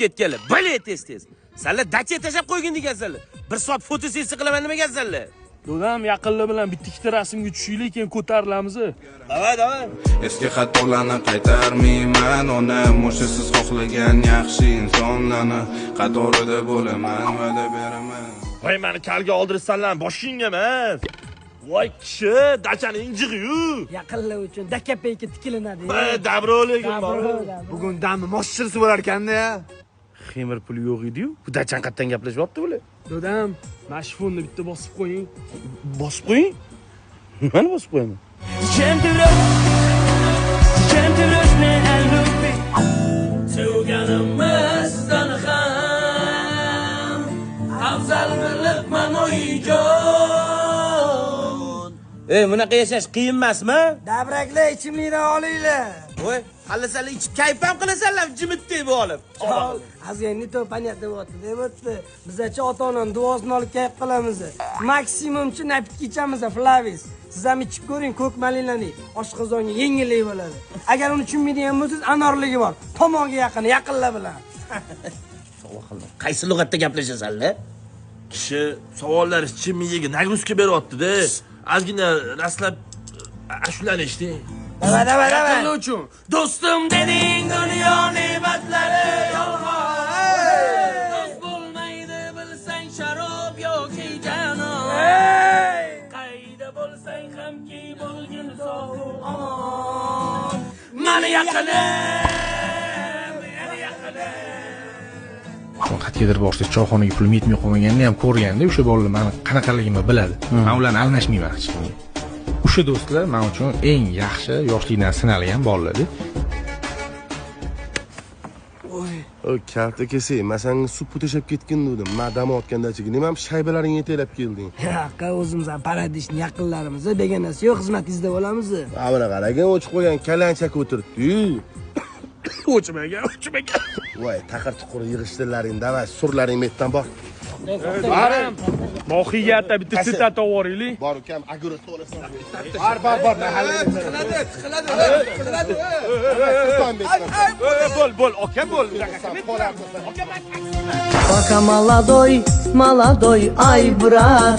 Ketganlar. Bale, tez tez. Sanlar dacha tashlab qo'ygin degansanlar. Bir soat fotosessiya qilaman nimagansanlar? Dodam, yaqinlar bilan bitta ikkita rasmga tushaylik, keyin ko'tarilamiz. Давай, давай. Eski xatolarni qaytarmayman, onam. O'sha siz xohlagan yaxshi insonlarni qatorida bo'laman, va'da beraman. Voy, mani kalga oldirsanlar, boshingga emas. Voy kishi, dachani injig'i-yu. Yaqinlar uchun dakapeyka tikilinadi. Voy, добро lekin. Добро. Bugun damni moshchirisi bo'lar ekanda ya. Xemir puli yo'q edi-yu. Bu dachan qayerdan gaplashyapti bular? Dodam, mana shu fonni bitta bosib qo'ying. Bosib qo'ying. Nimani bosib qo'yaman? Зачем ты врешь? Зачем ты врешь мне о любви? Sevganimizdan ham afzal bilibman, oyijon. Ey, bunaqa yashash qiyin emasmi? Dabraklar, ichimlikdan olinglar. Voy, hallasanlar ichib kayf ham qilasanlar, jimitdek bu olib. Chol, ozgina не то понятно bo'lyapti, deyapti. Bizachi ota onani duosini olib kayf qilamiz. Maksimumchi напитки ichamiz, Flavis. Siz ham ichib ko'ring, ko'k malinani. Oshqozonga yengillik bo'ladi. Agar uni tushunmaydigan bo'lsangiz, anorligi bor. Tomonga yaqin, yaqinlar bilan. Qaysi lug'atda gaplashasanlar? Kishi savollar ichi miyaga нагрузка beryapti-da. Ozgina rastlab ashulani eshiting. Давай, давай, давай. Yaqinlar uchun. Do'stim deding, dunyo ne'matlari yolg'on. Do'st bo'lmaydi bilsang sharob yoki janon. Qayda bo'lsang hamki bo'lgin sog' omon. Mani yaqinim, mani yaqinim. Qayergadir borsak, choyxonaga pulim yetmay qolmaganini ham ko'rganda, o'sha bolalar mani qanaqaligimni biladi. Man ularni almashmayman hech kimga. O'sha do'stlar man uchun eng yaxshi, yoshlikdan sinalgan bolalarda. O kalta kelsak, man sanga suv tashlab ketgin dedim. Man dam otgandachiga nimam shaybalaringni yetaklab kelding? Yo'q, o'zimiz ham paradishni yaqinlarimiz, begonasi yo'q, xizmatingizda bo'lamiz. Mana buni qaragin, o'chib qo'ygan kalanchak o'tiribdi-yu. O'chmagan, o'chmagan. Voy, taqir tuqur yig'ishtirlaring, давай, surlaring metdan bor. Mohiyatda bitta sitata yuboraylik. Bor ukam, огурец olasan. Bor, bor, bor, mahalla. Tiqiladi, tiqiladi, tiqiladi. Bo'l, bo'l, aka, bo'l. Пока. Пока молодой, молодой, ай, брат.